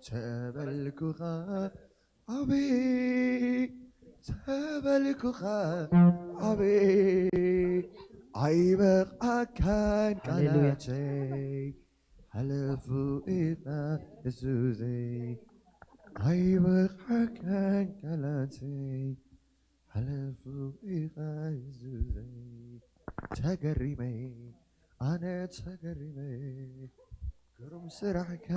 ተበልኩኻ ዓቢ፣ ተበልኩኻ ዓቢ፣ ኣይበቕዓካን ሃሌሉያ። ቃላተይ፣ ሓለፉ ኢኻ እዙዘይ፣ ኣይበቕዓካን ቃላተይ፣ ሓለፉ ኢኻ እዙዘይ። ተገሪመ፣ ኣነ ተገሪመ፣ ግሩም ስራሕካ።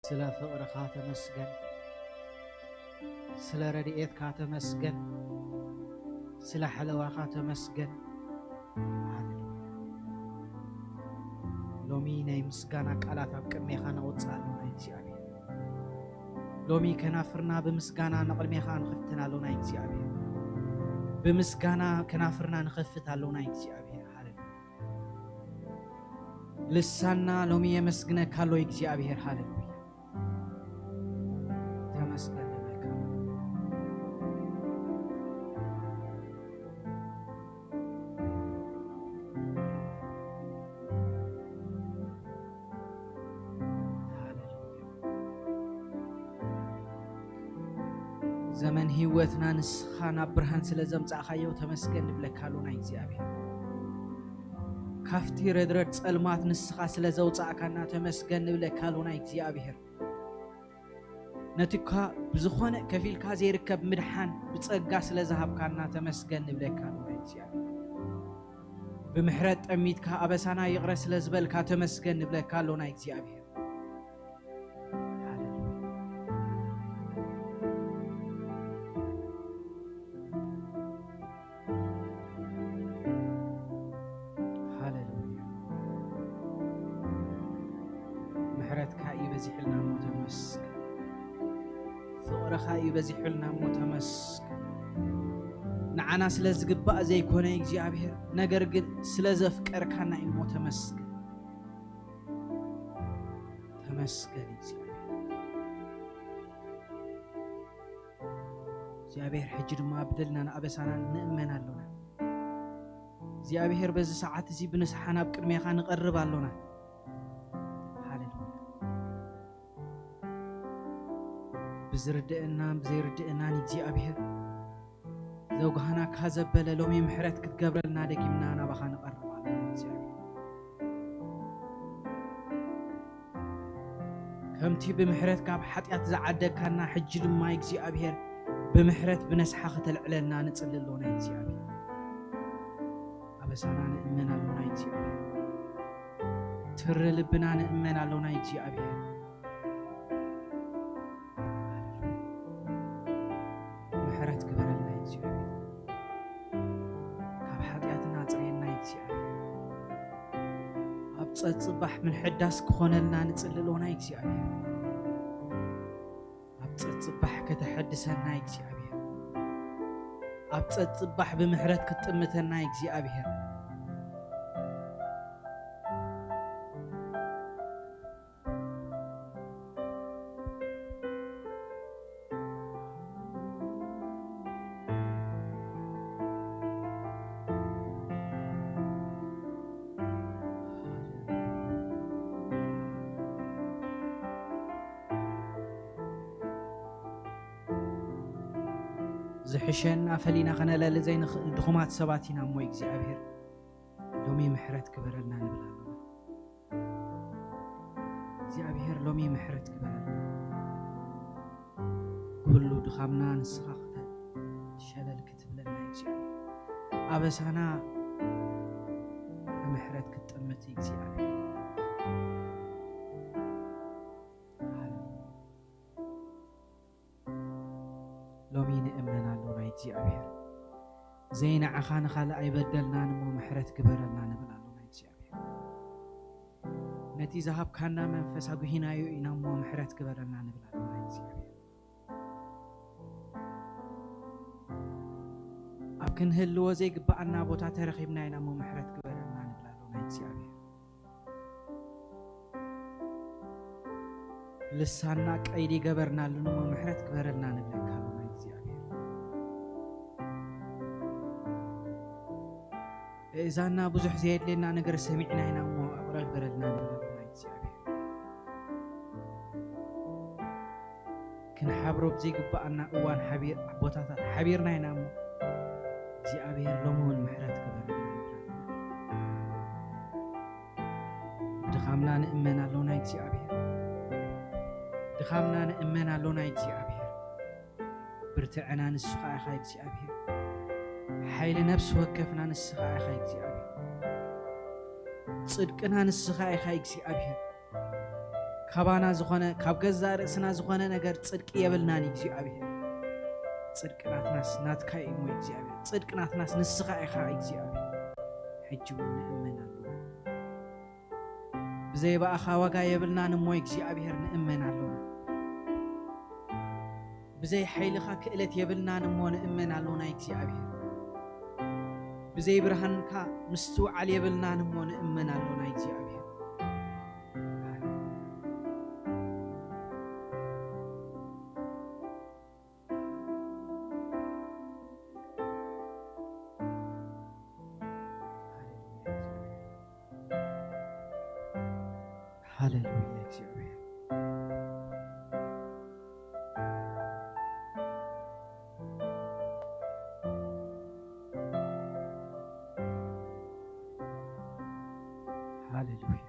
ስለ ፍቕርኻ ተመስገን፣ ስለ ረድኤትካ ተመስገን፣ ስለ ሓለዋኻ ተመስገን። ሃሌሉያ። ሎሚ ናይ ምስጋና ቃላት ኣብ ቅድሜኻ ነውጽእ ኣሎና እግዚኣብሔር። ሎሚ ከናፍርና ብምስጋና ንቕድሜኻ ንኸፍትን ኣሎና እግዚኣብሔር። ብምስጋና ከናፍርና ንኸፍት ኣሎና እግዚኣብሔር። ሃሌሉያ። ልሳና ሎሚ የመስግነካ ኣሎ እግዚኣብሔር። ሃሌሉያ። ተመስገን ንብለካ። ሃሌሉያ። ዘመን ህይወትና ንስኻ ናብ ብርሃን ስለ ዘምጻእካዮ ተመስገን ንብለካ ኣሎና እግዚኣብሔር። ካብቲ ረድረድ ጸልማት ንስኻ ስለ ዘውጻእካና ተመስገን ንብለካ ኣሎና እግዚኣብሔር። ነቲ እኳ ብዝኾነ ከፊልካ ዘይርከብ ምድሓን ብጸጋ ስለ ዝሃብካና ተመስገን ንብለካ ኣሎና እግዚኣብሔር። ብምሕረት ጠሚትካ ኣበሳና ይቕረ ስለ ዝበልካ ተመስገን ንብለካ ኣሎና እግዚኣብሔር። ሃሌሉያ። ሃሌሉያ። ምሕረትካ እዩ በዚሕልና እሞ ተመስገን። ፍቕርኻ እዩ በዚሑልና እሞ ተመስገን። ንዓና ስለ ዝግባእ ዘይኮነ እግዚኣብሔር፣ ነገር ግን ስለ ዘፍቀርካና እዩ እሞ ተመስገን። ተመስገን እግዚኣብሔር። እግዚኣብሔር፣ ሕጂ ድማ በደልናን ኣበሳናን ንእመን ኣሎና። እግዚኣብሔር፣ በዚ ሰዓት እዚ ብንስሓ ናብ ቅድሜኻ ንቐርብ ኣሎና። ሃሌሉያ። ብዝርድእናን ብዘይርድእናን እግዚኣብሔር፣ ዘውጋህናካ ዘበለ ሎሚ ምሕረት ክትገብረልና ደጊምና ናባኻ ንቐርብ ኣሎና እግዚኣብሔር። ከምቲ ብምሕረት ካብ ሓጢኣት ዝዓደግካና፣ ሕጂ ድማ እግዚኣብሔር ብምሕረት ብነስሓ ከተልዕለና ንጽሊ ኣሎና እግዚኣብሔር። ኣበሳና ንእመን ኣሎና እግዚኣብሔር። ትሪ ልብና ንእመን ኣሎና እግዚኣብሔር። ምሕረት ግበረልና እግዚኣብሔር። ካብ ሓጢኣትና ኣጽርየና እግዚኣብሔር። ኣብ ጸጽባሕ ምሕዳስ ክኾነልና ንጽሊ ኣሎና እግዚኣብሔር። ኣብ ጸጽባሕ ከተሐድሰና እግዚኣብሔር። ኣብ ጸጽባሕ ብምሕረት ክትጥምተና እግዚኣብሔር። ዝሕሸና ፈሊና ኸነለሊ ዘይንኽእል ድኹማት ሰባት ኢና እሞ እግዚኣብሔር ሎሚ ምሕረት ግበረልና ንብል ኣለና። እግዚኣብሔር ሎሚ ምሕረት ግበረልና። ኩሉ ድኻምና ንስኻ ክተ-፣ ሸለል ክትብለና እግዚኣብሔር። ኣበሳና ብምሕረት ክትጥምት እግዚኣብሔር። ሃሌሉያ። ሎሚ ንእመን ኣሎና እግዚኣብሔር። ዘይንዓኻ ንኻልእ ኣይበደልናን እሞ ምሕረት ግበረልና ንብል ኣሎና እግዚኣብሔር። ነቲ ዝሃብካና መንፈስ ኣጉሂናዮ ኢና እሞ ምሕረት ግበረልና ንብል ኣሎና እግዚኣብሔር። ኣብ ክንህልዎ ዘይግብኣና ቦታ ተረኺብና ኢና እሞ ምሕረት ግበረልና ንብል ኣሎና እግዚኣብሔር። ልሳንና ቀይዲ ገበርናሉ እሞ ምሕረት ግበረልና ንብለካ ኣሎና እግዚኣብሔር። እዛና ብዙሕ ዘየድልየና ነገር ሰሚዕና ኢና እሞ ይቕረ ግበረልና ንብል ኣሎና እግዚኣብሔር። ክንሓብሮ ብዘይግብኣና እዋን ሓቢር-፣ ቦታታት ሓቢርና ኢና እሞ እግዚኣብሔር ሎሚ እውን ምሕረት ግበረልና። ድኻምና ንእመን ኣሎና እግዚኣብሔር። ድኻምና ንእመን ኣሎና እግዚኣብሔር። ብርትዐና ንስኻ ኢኻ እግዚኣብሔር። ሓይሊ ነፍሲ ወከፍና ንስኻ ኢኻ እግዚኣብሔር። ጽድቅና ንስኻ ኢኻ እግዚኣብሔር። ካባና ዝኾነ፣ ካብ ገዛእ ርእስና ዝኾነ ነገር ጽድቂ የብልናን እግዚኣብሔር። ጽድቂ ናትናስ ናትካ እዩ እሞ እግዚኣብሔር። ጽድቂ ናትናስ ንስኻ ኢኻ እግዚኣብሔር። ሕጂ እውን ንእመን ኣሎና። ብዘይ ብኣኻ ዋጋ የብልናን እሞ እግዚኣብሔር ንእመን ኣሎና። ብዘይ ሓይልኻ ክእለት የብልናን እሞ ንእመን ኣሎና እግዚኣብሔር። ብዘይ ብርሃንካ ምስትውዓል የብልናን እሞ ንእመን ኣሎና እግዚኣብሔር። ሃሌሉያ እግዚኣብሔር። ሃሌሉያ።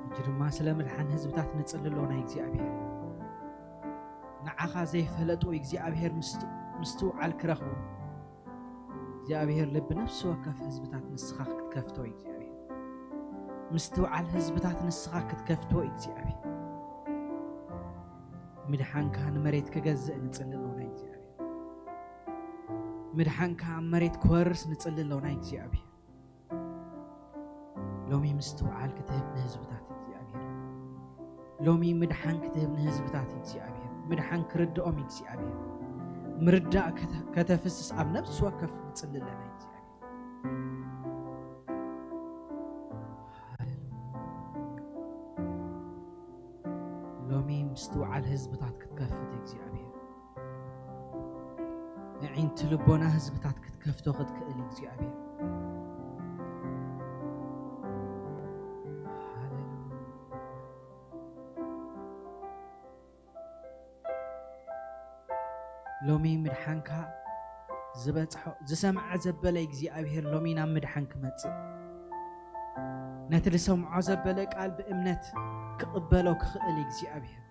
ሕጂ ድማ ስለ ምድሓን ህዝብታት ንጽሊ ኣሎ ናይ እግዚኣብሔር። ንዓኻ ዘይፈለጡ እግዚኣብሔር ምስት-፣ ምስትውዓል ክረኽቡ እግዚኣብሔር ልቢ ነፍሲ ወከፍ ህዝብታት ንስኻ ክትከፍቶ እግዚኣብሔር። ምስትውዓል ህዝብታት ንስኻ ክትከፍቶ እግዚኣብሔር። ምድሓንካ ንመሬት ክገዝእ ንጽሊ ኣሎ ናይ እግዚኣብሔር። ምድሓንካ ኣብ መሬት ክወርስ ንጽሊ ኣሎ ናይ እግዚኣብሔር። ሎሚ ምስትውዓል ክትህብ ንህዝብታት እግዚኣብሔር። ሎሚ ምድሓን ክትህብ ንህዝብታት እግዚኣብሔር። ምድሓን ክርድኦም እግዚኣብሔር። ምርዳእ ከተ-፣ ከተፍስስ ኣብ ነፍሲ ወከፍ ንጽሊ ኣለና እግዚኣብሔር። ሃሌሉያ። ሎሚ ምስትውዓል ህዝብታት ክትከፍት እግዚኣብሔር። ኣዒንቲ ልቦና ህዝብታት ክትከፍቶ ክትክእል እግዚኣብሔር። ሃሌሉያ። ሎሚ ምድሓንካ ዝበጽሖ፣ ዝሰምዐ ዘበለ እግዚኣብሔር ሎሚ ናብ ምድሓን ክመጽእ፣ ነቲ ዝሰምዖ ዘበለ ቃል ብእምነት ክቕበሎ ክኽእል እግዚኣብሔር።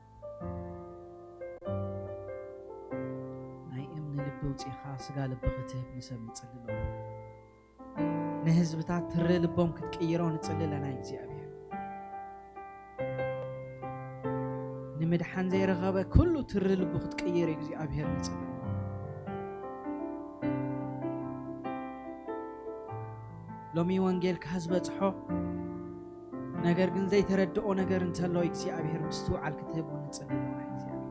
ናይ እምኒ ልቢ ውጺኻ ስጋ ልቢ ክትህብ ንሰብ ንጽሊ ኣለና። ንህዝብታት ትሪ ልቦም ክትቅይሮ ንጽሊ ኣለና እግዚኣብሔር። ንምድሓን ዘይረኸበ ኩሉ ትሪ ልቡ ክትቅይር እግዚኣብሔር ንጽሊ። ሎሚ ወንጌልካ ዝበጽሖ ነገር ግን ዘይተረድኦ ነገር እንተሎ እግዚኣብሔር ምስትውዓል ክትህቦ ንጽሊ ኣለና እግዚኣብሔር።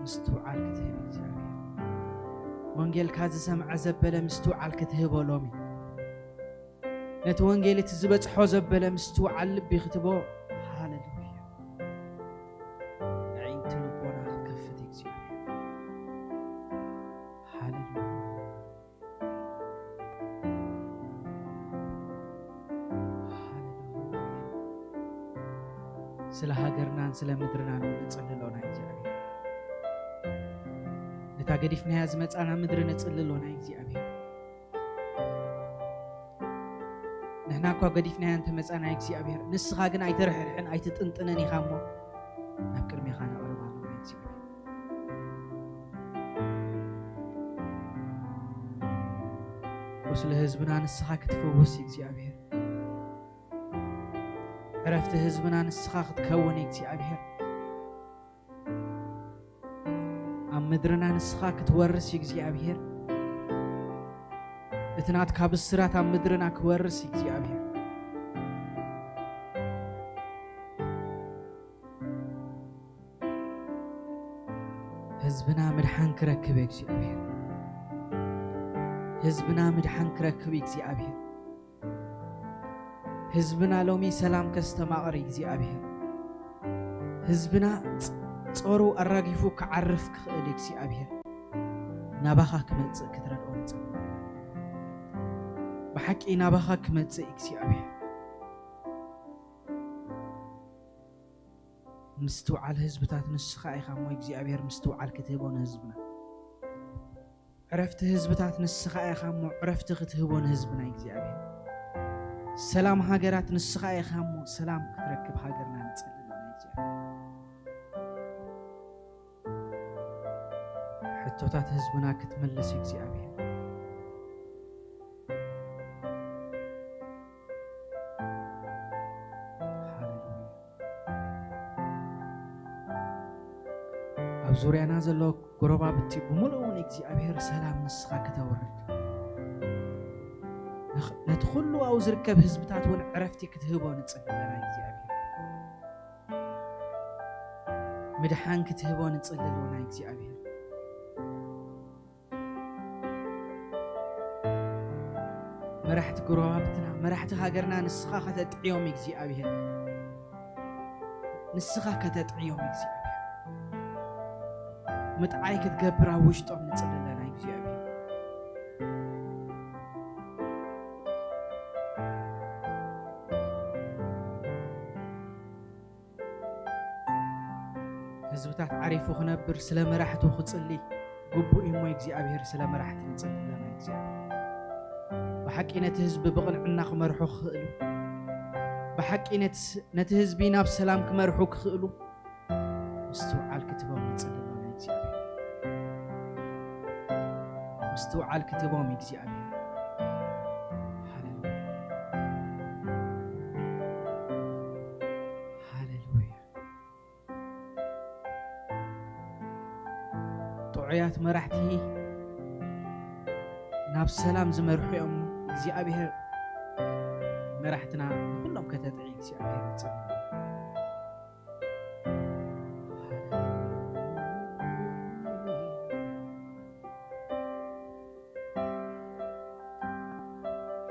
ምስትውዓል ክትህብ እግዚኣብሔር። ወንጌልካ ዝሰምዐ ዘበለ ምስትውዓል ክትህቦ ሎሚ። ነቲ ወንጌል እቲ ዝበጽሖ ዘበለ ምስትውዓል ልቢ ክትቦ። ሃሌሉያ። ኣዒንቲ ልቦና ክትከፍት እግዚኣብሔር። ሃሌሉያ። ሃሌሉያ። ስለ ሃገርናን ስለ ምድርናን እውን ንጽሊ ኣለና እግዚኣብሔር። ነታ ገዲፍናያ ዝመጻና ምድሪ ንጽሊ ኣለና እግዚኣብሔር። ንሕና እኳ ገዲፍናያ እንተመጻና እግዚኣብሔር፣ ንስኻ ግን ኣይትርሕርሕን ኣይትጥንጥንን ኢኻ እሞ ናብ ቅድሜኻ ነቕርባ ኣለና እግዚኣብሔር። ቁስሊ ህዝብና ንስኻ ክትፍውስ እግዚኣብሔር። ዕረፍቲ ህዝብና ንስኻ ክትከውን እግዚኣብሔር። ኣብ ምድርና ንስኻ ክትወርስ እግዚኣብሔር። እቲ ናትካ ብስራት ኣብ ምድርና ክወርስ እግዚኣብሔር። ህዝብና ምድሓን ክረክብ እግዚኣብሔር። ህዝብና ምድሓን ክረክብ እግዚኣብሔር። ህዝብና ሎሚ ሰላም ከስተማቕር እግዚኣብሔር። ህዝብና ጸ-፣ ጸሩ ኣራጊፉ ክዓርፍ ክኽእል እግዚኣብሔር። ናባኻ ክመጽእ ክትረድኦ ንጽሊ። ብሓቂ ናባኻ ክመጽእ እግዚኣብሔር። ምስትውዓል ህዝብታት ንስኻ ኢኻ እሞ እግዚኣብሔር ምስትውዓል ክትህቦ ንህዝብና። ዕረፍቲ ህዝብታት ንስኻ ኢኻ እሞ ዕረፍቲ ክትህቦ ንህዝብና እግዚኣብሔር። ሰላም ሃገራት ንስኻ ኢኻ እሞ፣ ሰላም ክትረክብ ሃገርና ንጽሊ ኣለና እግዚኣብሔር። ሕቶታት ህዝብና ክትምልስ እግዚኣብሔር። ሃሌሉያ። ኣብ ዙርያና ዘሎ ጎረባብቲ ብምሉኡ እውን እግዚኣብሔር ሰላም ንስኻ ከተውርድ፣ ነኽ-፣ ነቲ ኩሉ ኣብኡ ዝርከብ ህዝብታት እውን ዕረፍቲ ክትህቦ ንጽሊ ኣለና እግዚኣብሔር። ምድሓን ክትህቦ ንጽሊ ኣለና እግዚኣብሔር። መራሕቲ ጎረባብትና፣ መራሕቲ ሃገርና ንስኻ ከተጥዕዮም እግዚኣብሔር። ንስኻ ከተጥዕዮም እግዚኣብሔር። ምጥዓይ ክትገብር ኣብ ውሽጦም ንጽሊ ኣለና እግዚኣብሔር። ህዝብታት ዓሪፉ ክነብር ስለ መራሕቱ ክጽሊ ግቡእ እሞ እግዚኣብሔር ስለ መራሕቲ ንጽሊ ኣለና እግዚኣብሔር። ብሓቂ ነቲ ህዝቢ ብቕንዕና ክመርሑ ክኽእሉ፣ ብሓቂ ነቲ ስ-፣ ነቲ ህዝቢ ናብ ሰላም ክመርሑ ክኽእሉ ምስትውዓል ክትቦም ንጽሊ ኣለና እግዚኣብሔር። ምስትውዓል ክትቦም እግዚኣብሔር። ሃሌሉያ። ሃሌሉያ። ጥዑያት መራሕቲ ናብ ሰላም ዝመርሑ እዮም። እግዚኣብሔር መራሕትና ንኹሎም ከተጥዒ እግዚኣብሔር ይጽሊ።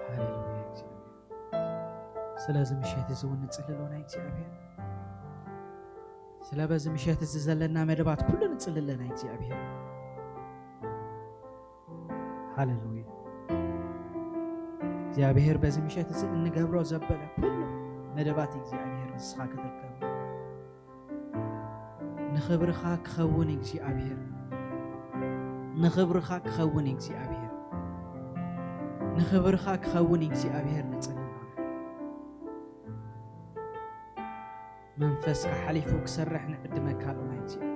ሃሌሉያ እግዚኣብሔር። ስለዚ ምሸት እዚ እውን ንጽሊ ኣለና እግዚኣብሔር። ስለ በዚ ምሸት እዚ ዘለና መደባት ኩሉ ንጽሊ ኣለና እግዚኣብሔር። ሃሌሉያ። እግዚኣብሔር በዚ ምሸት እዚ እንገብሮ ዘበለ ኩሉ መደባት እግዚኣብሔር ንስኻ ከተከብ ንኽብርኻ ክኸውን እግዚኣብሔር፣ ንኽብርኻ ክኸውን እግዚኣብሔር፣ ንኽብርኻ ክኸውን እግዚኣብሔር ንጽሊ ኣለና። መንፈስካ ሓሊፉ ክሰርሕ ንዕድመካ ኣለና እግዚኣብሔር።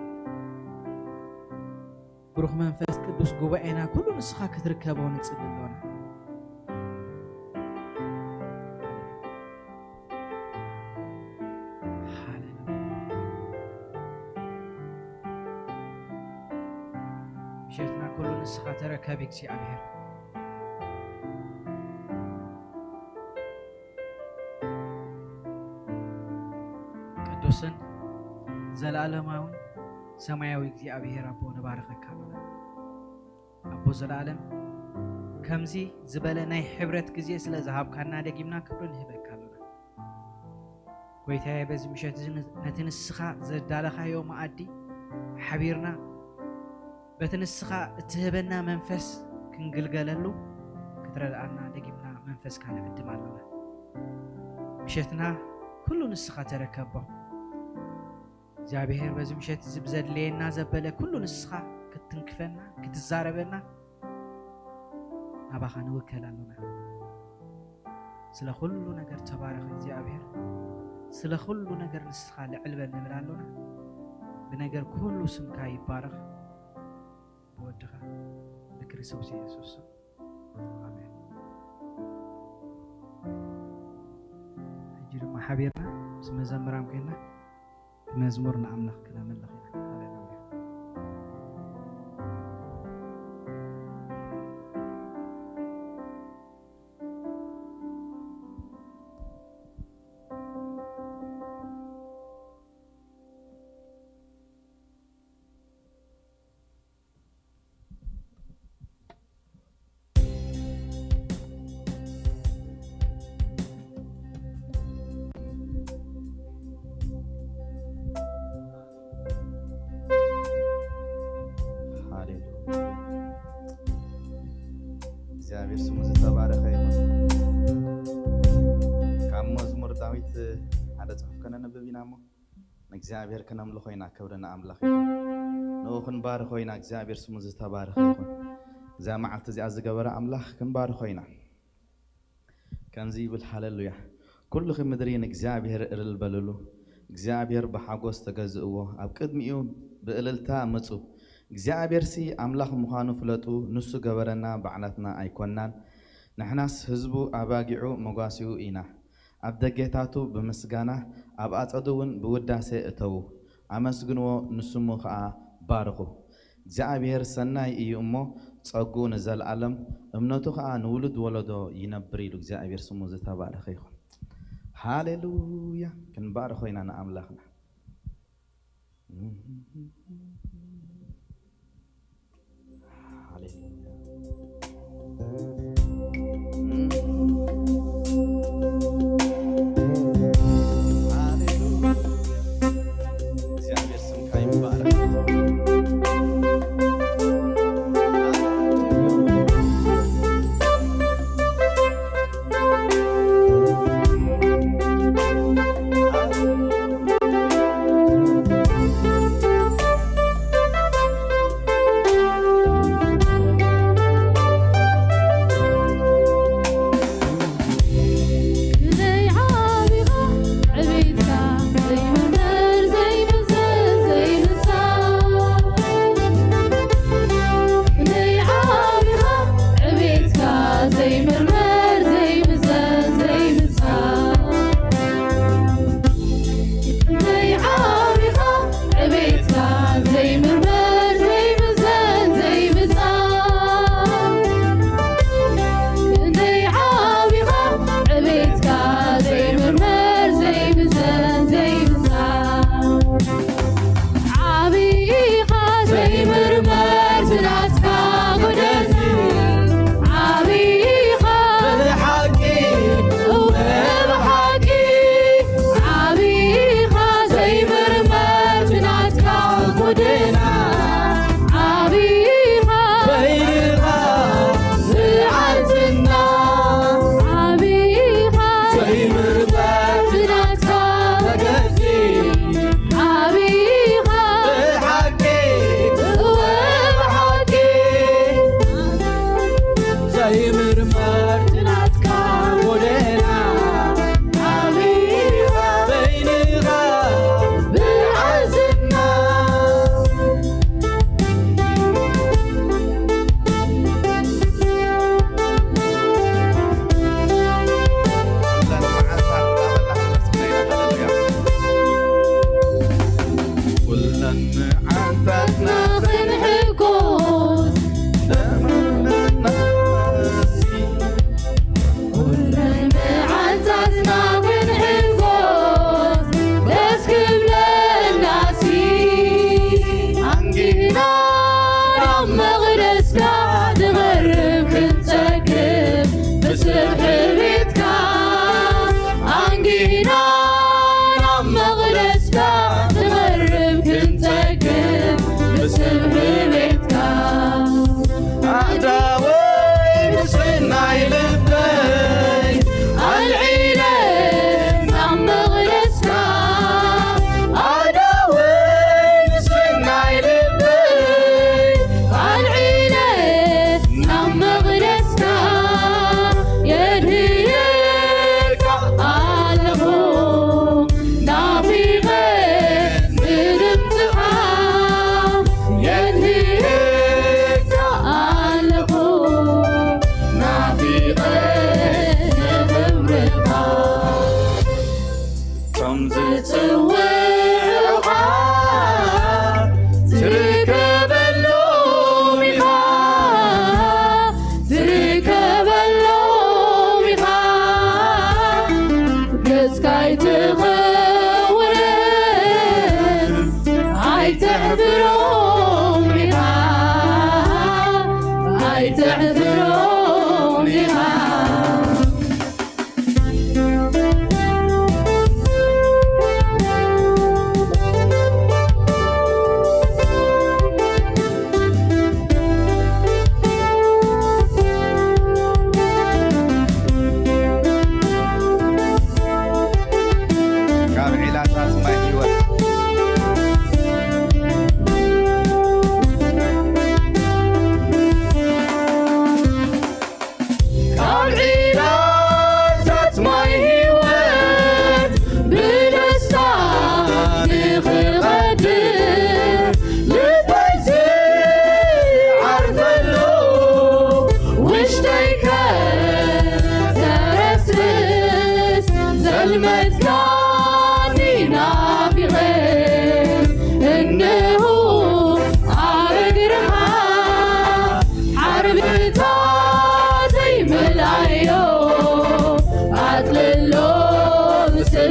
ብሩኽ መንፈስ ቅዱስ ጉባኤና ኩሉ ንስኻ ክትርከቦ ንጽሊ ኣሎና። ሃሌሉያ። ምሸትና ኩሉ ንስኻ ተረከብ እግዚኣብሔር። ቅዱስን ዘለኣለማውን ሰማያዊ እግዚኣብሔር ኣቦ ንባርኸካ ኣለና። ኣቦ ዘለኣለም ከምዚ ዝበለ ናይ ሕብረት ግዜ ስለ ዝሃብካና ደጊምና ክብሪ ንህበካ ኣለና። ጎይታዬ በዚ ምሸት እዚ ን-፣ ነቲ ንስኻ ዘዳለኻዮ መኣዲ ሓቢርና በቲ ንስኻ እትህበና መንፈስ ክንግልገለሉ ክትረድኣና ደጊምና መንፈስካ ንዕድም ኣለና። ምሸትና ኩሉ ንስኻ ተረከቦ። እግዚኣብሔር በዚ ምሸት እዚ ብዘድልየና ዘበለ ኩሉ ንስኻ ክትትንክፈና፣ ክትዛረበና ናባኻ ንውከል ኣሎና። ስለ ኩሉ ነገር ተባረኽ እግዚኣብሔር። ስለ ኩሉ ነገር ንስኻ ልዕል በል ንብል ኣሎና። ብነገር ኩሉ ስምካ ይባረኽ። ብወድኻ ብክርስቶስ የሱስ ስም። ኣሜን። ሕጂ ድማ ሓቢርና ምስ መዘምራን ኮይና መዝሙር ንኣምላኽ ክነምልኽ ኢና። ሃሌሉያ። ሃሌሉያ። እግዚኣብሔር ስሙ ዝተባረኸ ይኹን። ካብ መዝሙር ዳዊት ሓደ ጽሑፍ ከነንብብ ኢና እሞ፣ ንእግዚኣብሔር ክነምልኾ ኢና። ክብሪ ንኣምላኽ ይኹን። ንኡ ክንባርኾ ኢና። እግዚኣብሔር ስሙ ዝተባረኸ ይኹን። እዛ መዓልቲ እዚኣ ዝገበረ ኣምላኽ ክንባርኾ ኢና። ከምዚ ይብል፣ ሃሌሉያ። ኩልኺ ምድሪ ንእግዚኣብሔር እልል በልሉ፣ እግዚኣብሔር ብሓጎስ ተገዝእዎ፣ ኣብ ቅድሚኡ ብእልልታ ምጹ። እግዚኣብሔርሲ ኣምላኽ ምዃኑ ፍለጡ፣ ንሱ ገበረና፣ ባዕላትና ኣይኮንናን። ንሕናስ ህዝቡ፣ ኣባጊዑ መጓሲኡ ኢና። ኣብ ደጌታቱ ብምስጋና፣ ኣብ ኣጸዱ እውን ብውዳሴ እተዉ። ኣመስግንዎ፣ ንስሙ ኸኣ ባርኹ። እግዚኣብሔር ሰናይ እዩ እሞ፣ ጸግኡ ንዘለኣለም፣ እምነቱ ኸኣ ንውሉድ ወለዶ ይነብር ኢሉ እግዚኣብሔር ስሙ ዝተባረኸ ይኹን። ሃሌሉያ! ክንባርኾ ኢና ንኣምላኽና። ሃሌሉያ። እግዚኣብሔር ስምካ ይባረክ።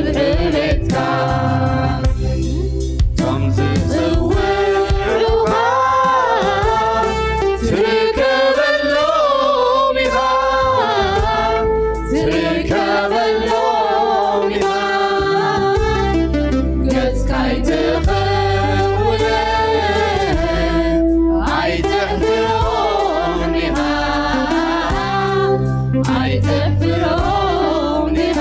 ብሕቤትካ እቶም ዝጽውዑኻ ትርከበሎም ኢኻ፣ ትርከበሎም ኢኻ። ገጽካ ኣይትኸውነ ኣይትሕፍሮም ኢኻ፣ ኣይትሕፍሮም ኢኻ።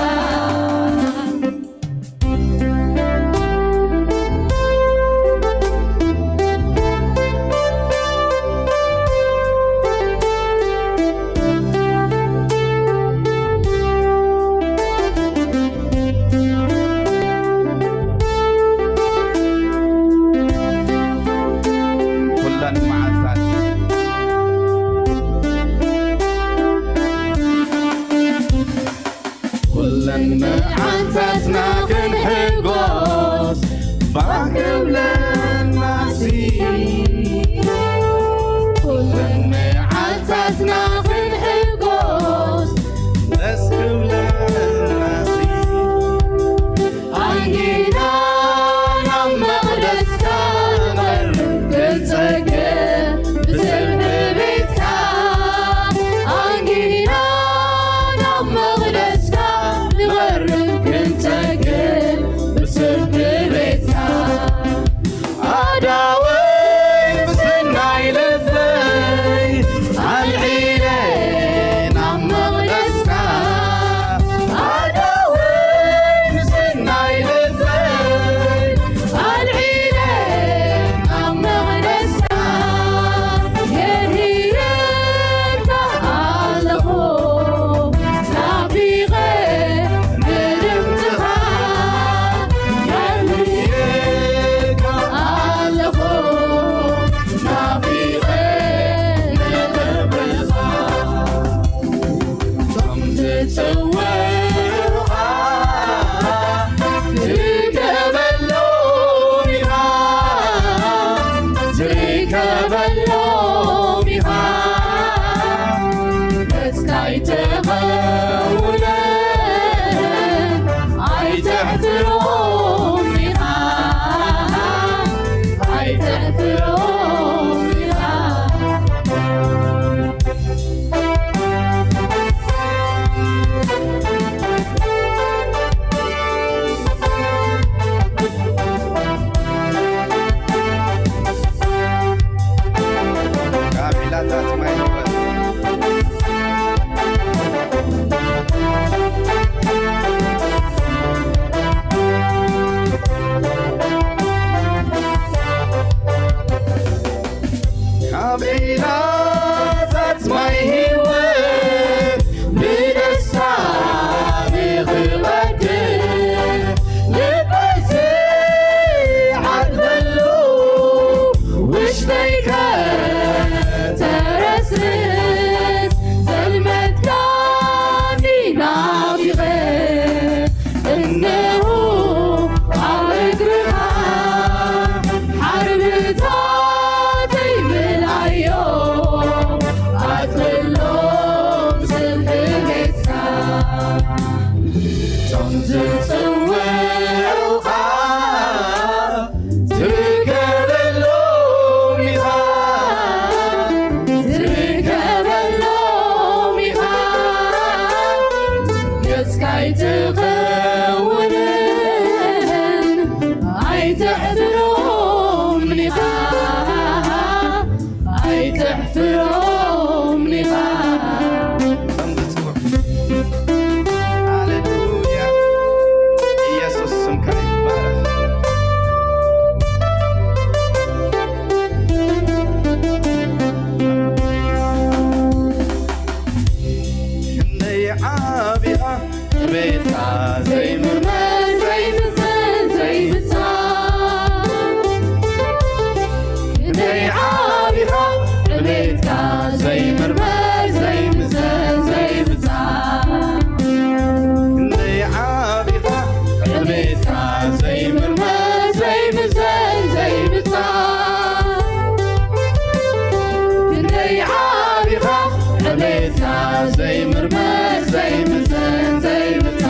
ኩለን መዓልታት ኩለን መዓልታትና ክንሕጎስ ባህ ክብለናሲ። ኩለን መዓልታትና ክንሕጎስ ደስ ክብለናሲ። ኣንጊና ናብ መቕደስካ ንቐርብ ክንጸግብ ብስብሒ ቤትካ። ኣንጊና ናብ መቕደስካ ንቐርብ ክንጸግብ ብስብሒ ቤትካ። ኣዳወይ ምስናይ ልበይ ኣልዒለ ናብ መቕደስካ። ኣዳወይ ምስናይ ልበይ ኣልዒለ ናብ መቕደስካ። የድህየካ ኣለኹ ናፊቐ ንድምፅኻ። የድህየካ ኣለኹ ናፊቐ ንኽብርኻ። እቶም ዝጽውዑኻ ትርከበሎም ኢኻ፣ ትርከበሎም ኢኻ። ገጽካ ኣይትኸውነ ኣይትሕፍሮም ኢኻ፣ ኣይትሕፍሮም ኢኻ። ካብ ዒላታት ማይ ህይወት። ካብ ዒላታት ማይ ህይወት ብደስታ ንኽቐድር ልበይ ዝዓግበሉ ውሽጠይ ከተረስርስ ዘልመትካኒ ናፊቐ እነሆ ኣብ እግርኻ ሓርብታተይ ምልኣዮ ኣትብሎም ስብሒ ቤትካ። እቶም ዝጽውዑኻ ትርከበሎም ኢኻ፣ ትርከበሎም ኢኻ። ገጽካ ኣይትኸውንን ኣይትሕፍሮምን ኢኻ፣ ኣይትሕፍሮምን ኢኻ። ሃሌሉያ። ኢየሱስ ስምካ ይባረኽ። ክንደይ ዓቢኻ ቤትካ ዘይምርመር ዘይምዘን ዘይብጻ። ክንደይ ዓቢኻ ዕቤትካ ዘይምርመር ዘይምዘን ዘይብጻ። ክንደይ ዓቢኻ ዕቤትካ ዘይምርመር ዘይምዘን ዘይብጻ። ክንደይ ዓቢኻ ዕቤትካ ዘይምርመር ዘይምዘን ዘይብጻ።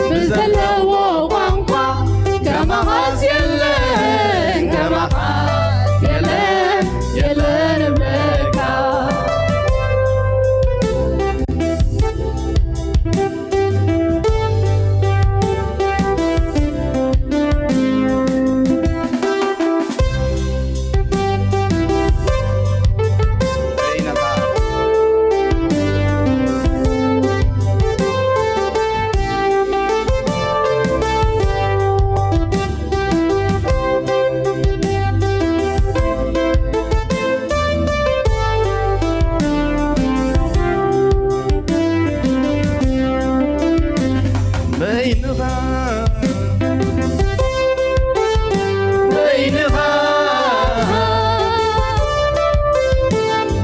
ብዘለዎ ቋንቋ ከማኻስ የለን፣ ከማኻስ የለን፣ የለን እብለካ። በይንኻ፣ በይንኻ፣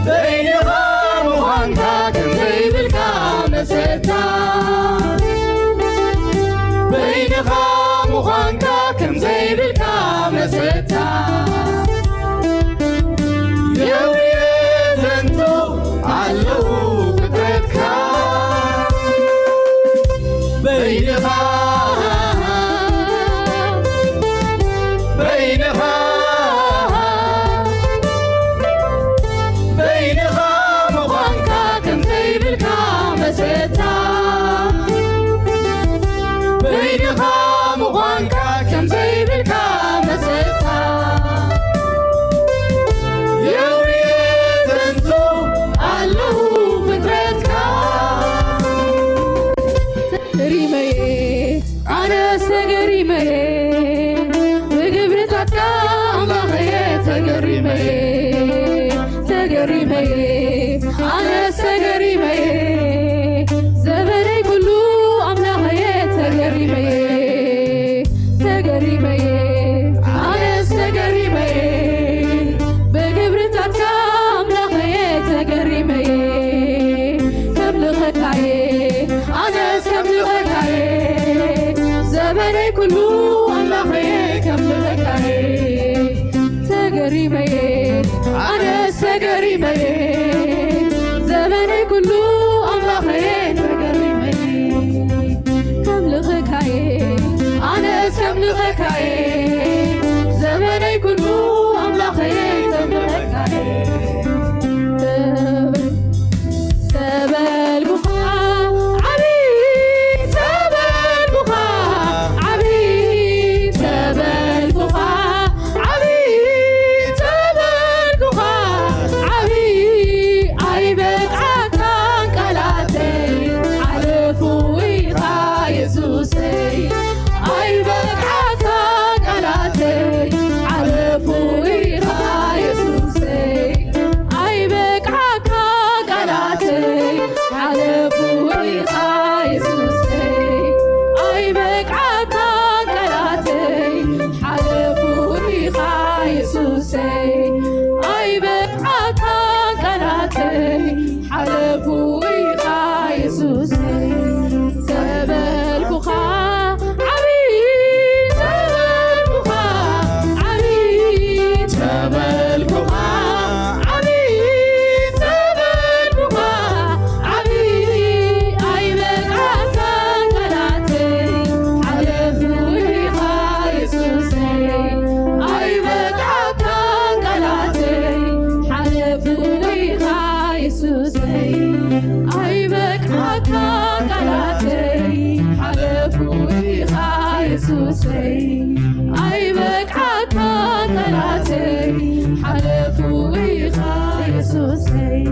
በይንኻ ምዃንካ ከም ዘይብልካ መሰታ። በይንኻ ምዃንካ ከም ዘይብልካ መሰታ። የውርየ ዘንቱ ኣለዉ ፍጥረትካ። በይንኻ፣ በይንኻ፣ በይንኻ ምዃንካ ከም ዘይብልካ መሰታ። በይንኻ ምዃንካ ከም ዘይብልካ መሰታ። የውርየ ዘንቱ ኣለዉ ፍጥረትካ። ተገሪመየ፣ ኣነስ ተገሪመየ፣ ብግብርታትካ ኣምላኸየ ተገሪመየ፣ ተገሪመየ፣ ኣነስ ተገሪመየ፣ ዘመነይ ኩሉ ኣምላኸየ ተገሪመየ፣ ተገሪመየ፣ ኣነስ ተገሪመየ፣ ብግብርታትካ ኣምላኸየ ተገሪመየ፣ ከምልኸካየ፣ ኣነስ ከምልኸካየ፣ ዘመነይ ኩሉ ኣምላኸየ ከምልኸካየ። ተገሪመየ፣ ኣነስ ተገሪመየ፣ ዘመነይ ኩሉ ኣምላኸየ ተገሪመየ፣ ከምልኸካየ፣ ኣነስ ከምልኸካየ፣ ዘመነይ ኩሉ ኣምላኸየ ከምልኸካየ። ተበልኩኻ ዓቢ፣ ተበልኩኻ ዓቢ፣ ተበልኩኻ ዓቢ፣ ተበልኩኻ ዓቢ፣ ኣይበቃካን ቃላተይ፣ ሓለፉ ኢኻ የሱሰይ። ኣይበቃካን ቃላተይ፣ ሓለፉ ኢኻ የሱሰይ። ኣይበቃካን ቃላተይ፣ ሓለፉ ኢኻ የሱሰይ። ኣይበቃካን ቃላተይ፣ ሓለፉ ኢኻ የሱሰይ። ኣይበቃካን ቃላተይ፣ ሓለፉ ኢኻ የሱሰይ። ተበልኩኻ ዓቢ፣ ተበልኩኻ ዓቢ፣ ተበልኩኻ ዓቢ፣ ተበልኩኻ ዓቢ፣ ኣይበቃካን ቃላተይ፣ ሓለፉ ኢኻ የሱሰይ። ኣይበቃካን ቃላተይ፣ ሓለፉ ኢኻ የሱሰይ። ኣይበቃካን ቃላተይ፣ ሓለፉ ኢኻ የሱሰይ። ኣይበቃካን ቃላተይ፣ ሓለፉ ኢኻ የሱሰይ።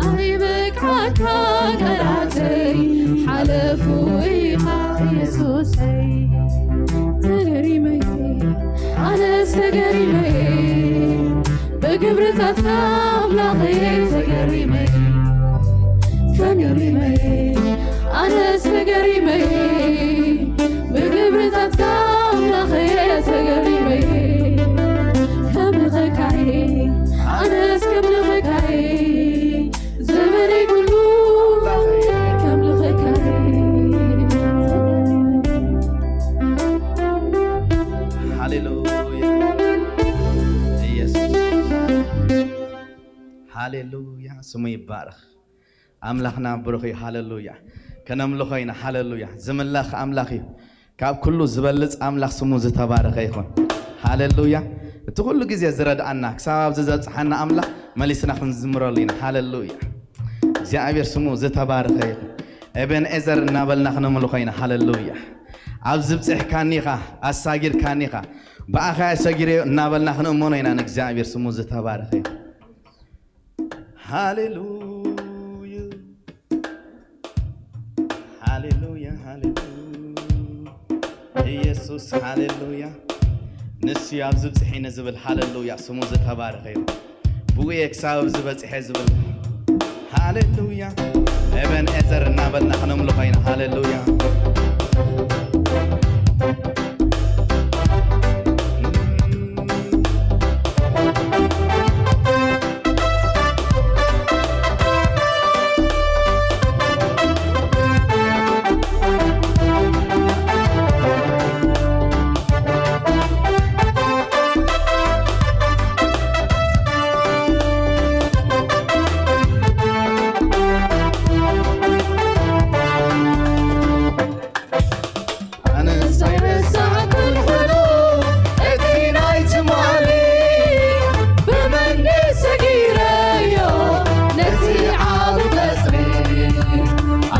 ኣይበቃካን ቃላተይ፣ ሓለፉ ኢኻ የሱሰይ። ተገሪመየ፣ ኣነስ ተገሪመየ፣ ብግብርታትካ ኣምላኸየ ተገሪመየ። ተገሪመየ፣ ኣነስ ተገሪመየ፣ ብግብርታትካ ኣምላኸየ ተገሪመየ። ከምልኸካየ፣ ኣነስ ከምልኸካየ፣ ዘመነይ ኩሉ ከምልኸካየ። ሃሌሉያ ኢየሱስ፣ ሃሌሉያ፣ ስሙ ይባረኽ። ኣምላኽና ብሩኽ እዩ። ሃሌሉያ። ከነምልኾ ኢና። ሃሌሉያ። ዝምላኽ ኣምላኽ እዩ። ካብ ኩሉ ዝበልጽ ኣምላኽ ስሙ ዝተባረኸ ይኹን። ሃሌሉያ። እቲ ኩሉ ግዜ ዝረድኣና፣ ክሳብ ኣብዚ ዘብጽሓና ኣምላኽ መሊስና ክንዝምረሉ ኢና። ሃሌሉያ። እግዚኣብሔር ስሙ ዝተባረኸ ይኹን። ኤቤንኤዘር እናበልና ክነምልኾ ኢና። ሃሌሉያ። ኣብ ዝብጽሕካኒ ኢኻ፣ ኣሳጊርካኒ ኢኻ፣ ብኣኻ እየ ሰጊረዮ እናበልና ክንእመኖ ኢና። ንእግዚኣብሔር ስሙ ዝተባረኸ ይኹን። ሃሌሉያ፣ ሃሌሉያ፣ ሃሌሉያ። ኢየሱስ፣ ሃሌሉያ። ንሱ እዩ ኣብ ዝብጽሕ ንዝብል፣ ሃሌሉያ፣ ስሙ ዝተባረኸ እዩ። ብኡ እየ ክሳብ ኣብዚ በጺሐ ዝብል፣ ሃሌሉያ። ኤቤንኤዘር እናበልና ክነምልኾ ኢና። ሃሌሉያ። ኣነስ ኣይረሳዕኩን ሕሉፍ እቲ ናይ ትማሊ፣ ብመንገድ ሰጊረዮ ነቲ ዓቢ ቀጽሪ።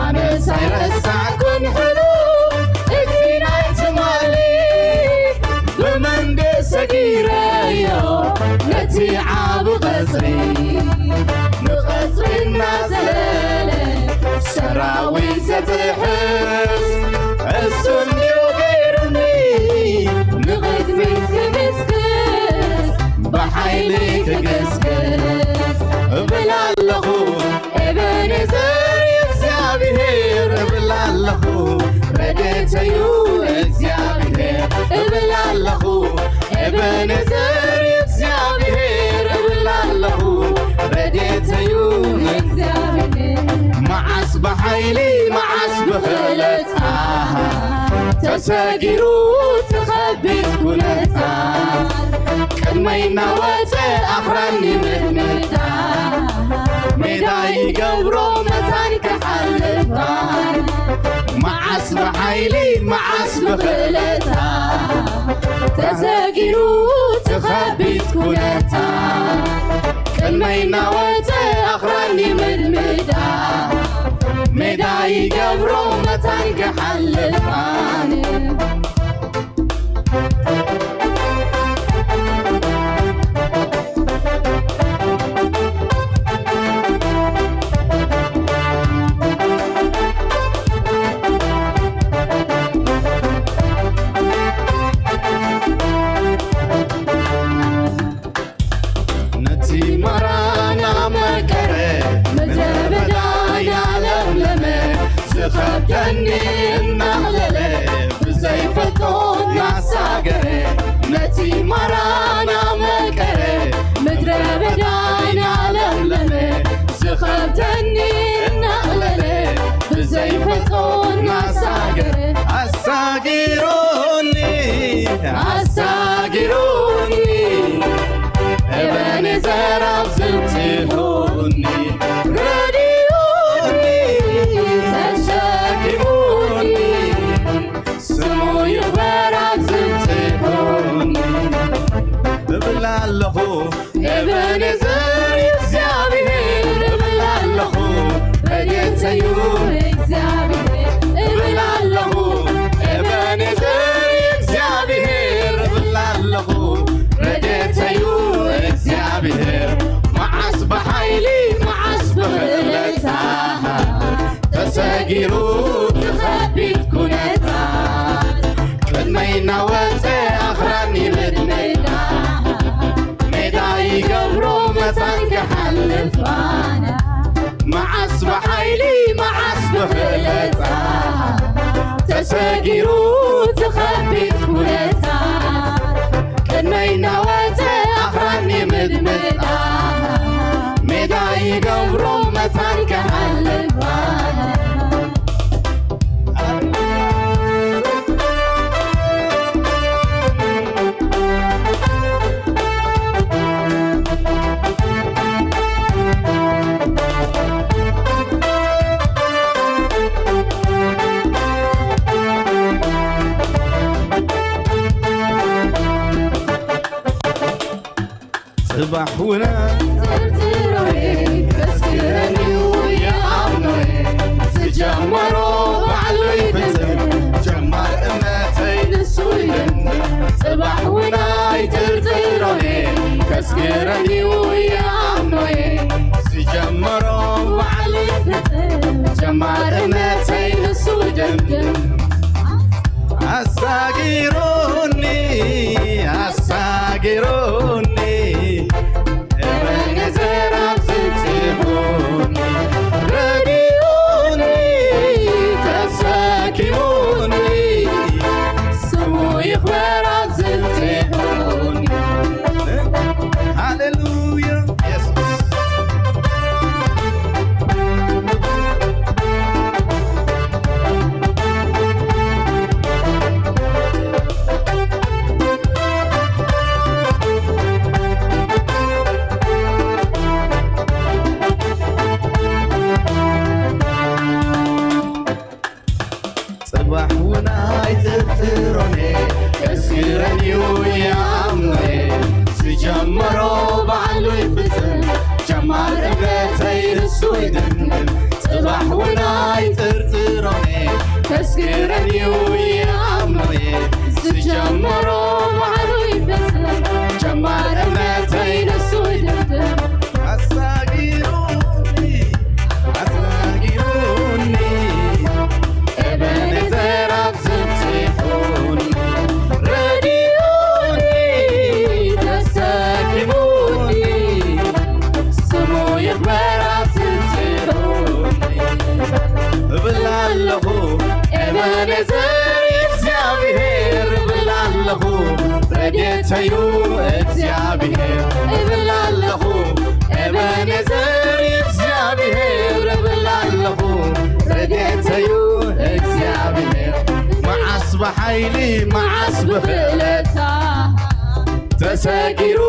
ኣነስ ኣይረሳዕኩን ሕሉፍ እቲ ናይ ትማሊ፣ ብመንገድ ሰጊረዮ ነቲ ዓቢ ቀጽሪ። ንቐጽሪ እናዘለለ ሰራዊት ዘትሕዝ፣ እሱ እንዲዩ ገይሩኒ ንቕድሚት ክግስግስ፣ ብሓይሊ ክግስግስ እብል ኣለኹ። ኤቤኔዘር እግዚኣብሔር እብል ኣለኹ፣ ረድኤተዩ እግዚኣብሔር እብል ኣለኹ። ኤቤኔዘር እግዚኣብሔር እብል ኣለኹ፣ ረድኤተዩ እግዚኣብሔር። መዓስ ብሓይሊ መዓስ ብኽእለት፣ ኣሃ፣ ተሰጊሩ እቲ ኸቢድ ኩነታት፣ ቅድመይ እናወፀ ኣኽራን ይምድምዳ፣ ሜዳ ይገብሮ መታን ክሓልፋ። መዓስ ብሓይሊ መዓስ ብኽእለታ፣ ተሰጊሩ እቲ ኸቢድ ኩነታት፣ ቅድመይ እናወፀ ኣኽራን ይምድምዳ፣ ሜዳ ይገብሮ መታን ክሓልፍ ኣነ። ነቲ ማራና መቀረ፣ ምድረ በዳ ያለምለመ፣ ዝኸብደኒ እናቕለለ፣ ብዘይፈልጦ እናሳገረ። ነቲ ማራና መቀረ፣ ምድረ በዳ ያለምለመ፣ ዝኸብደኒ እናቕለለ፣ ብዘይፈልጦ እናሳገረ። ኣሳጊሩኒ፣ ኣሳጊሩኒ፣ ኤቤኔዘር ኣብዚ ብጺሑኒ፣ ረዲኡኒ፣ ተሰኪሙኒ፣ ስሙ ይኽበር ኣብዚ ብጺሑኒ እብል ኣለኹ። ኤቤኔዘር እግዚኣብሔር እብል ኣለኹ፣ ረድኤተዩ እግዚኣብሔር እብል ኣለኹ። ኤቤኔዘር እግዚኣብሔር እብል ኣለኹ፣ ረድኤተዩ እግዚኣብሔር። መዓስ ብሓይሊ መዓስ ብኽእለታ፣ ተሰጊሩ እቲ ኸቢድ ኩነታት፣ ቅድመይ እናወፀ ኣኽራን ይምድምዳ፣ ሜዳ ይገብሮ መታን ክሓልፍ ኣነ። መዓስ ብሓይሊ መዓስ ብኽእለታ፣ ተሰጊሩ እቲ ኸቢድ ኩነታት፣ ቅድመይ እናወፀ ኣኽራን ይምድምዳ፣ ሜዳ ይገብሮ መታን ክሓልፍ ኣነ። ባሕውና ጥርጥሮዬ ከስክረኒው ይኣምኖዬ ዝጀመሮ ባዕሉ ይፍጽም ጀማር እምነተይ ንሱ ይደምር ጽባሕ ውናይ ጥርጥሮዬ ከስክረኒው ይኣምኖዬ ዝጀመሮ ባዕሉ ይፍጽም ጀማር እምነተይ ንሱ ይደምር ኣሳጊሮኒ ኣሳጊሮኒ እበኔዘር ኣብዝጺሑኒ ረዲኡኒ ተሰኪሙኒ ስሙ ይኽበር ኣብዝጺሑኒ ሃሌሉያ ኢየሱስ ጽባሕ እውን ኣይጥርጥሮን እየ ከስግረን እዩ ይኣምኖ እየ ዝጀመሮ ባዕሉ ይፍጽም ጀማር እምነተይ ንሱ ይድምድም ጽባሕ እውን ኣይጥርጥሮን እየ ከስግረን እዩ ይኣምኖ እየ ዝጀመሮ ባዕሉ ይፍጽም ጀማር እምነተይ ንሱ ይድምድም ኣሳጊሩኒ ኣሳጊሩኒ ኤበኔዘር ኣብዝጺሑኒ ረዲኡኒ ተሰኪሙኒ ስሙ ይኽበር ኣብዝጺሑኒ እብል ኣለኹ ኤበኔዘር እግዚኣብሔር እብል ኣለኹ ረድኤተዩ እግዚኣብሔር እብል ኣለኹ ኤበኔዘር እግዚኣብሔር እብል ኣለኹ ረድኤተዩ እግዚኣብሔር መዓስ ብሓይሊ መዓስ ብኽእለታ ተሰጊሩ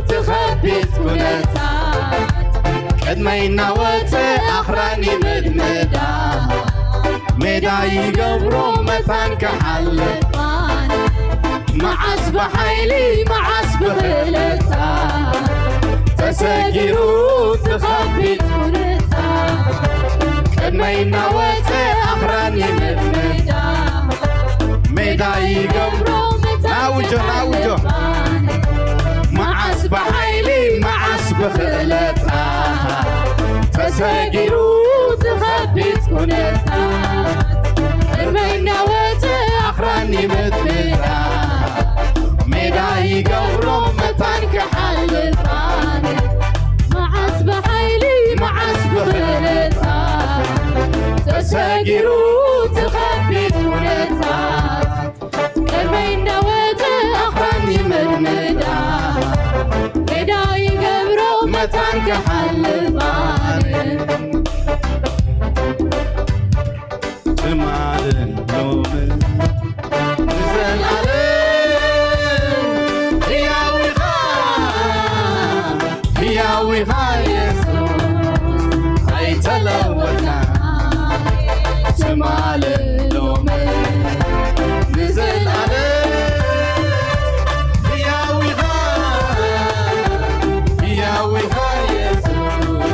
ትኸቢት ኩነታ ቅድመይ እናወፀ ኣኽራን ይምድምዳ ሜዳ ይገብሮ መታን ክሓልፍ መዓስ ብሓይሊ መዓስ ብኽእለታ ተሰጊሩ ትኸቢት ኩነታ ቅድመይ እናወፀ ኣኽራን ይምድምዳ ሜዳ ይገብሮ ናውጆ ናውጆ መዓስ ብሓይሊ መዓስ ብኽእለታ ተሰጊሩ ትኸቢት ኩነታ እርመይ እናወፀ ኣኽራን ይምድምዳ ሜዳ ይገብሮ መታን ክሓልፋን መዓስ ብሓይሊ መዓስ ብኽእለታ ተሰጊሩ ትኸቢት ኩነታት ቅድመይ እንዳወፀ ኣኽራን ይምድምዳ ሜዳ ይገብሮ መታን ክሓልፋን ትማልን ሎምን ንዘለዓለም ሕያው ኢኻ ሕያው ኢኻ የሱስ ኣይተለወጥካ ትማልን ሎምን ንዘለዓለም ሕያው ኢኻ ሕያው ኢኻ የሱስ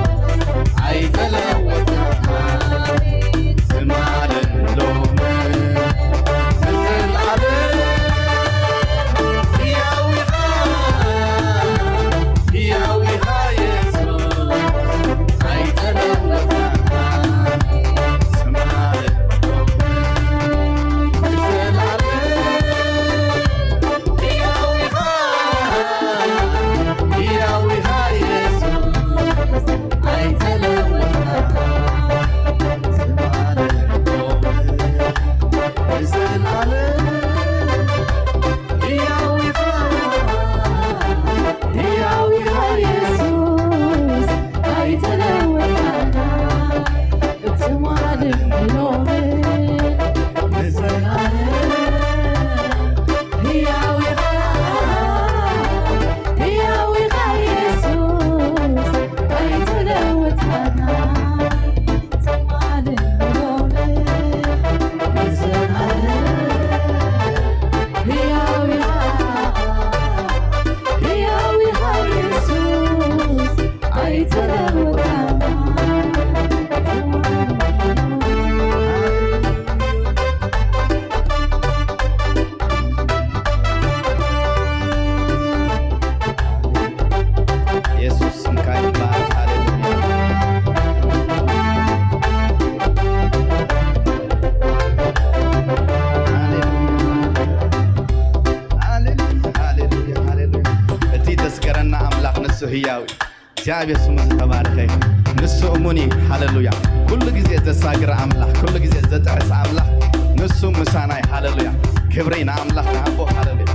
ኣይተለወጥካ ትማልን ሎምን እግዚኣብሔር ስሙ ዝተባረኸ ይኹን። ንሱ እሙን እዩ። ሃሌሉያ። ኩሉ ግዜ ዘሳግር ኣምላኽ፣ ኩሉ ግዜ ዘጥዕስ ኣምላኽ፣ ንሱ ምሳና እዩ። ሃሌሉያ። ክብሪ ንኣምላኽ ንሃቦ። ሃሌሉያ።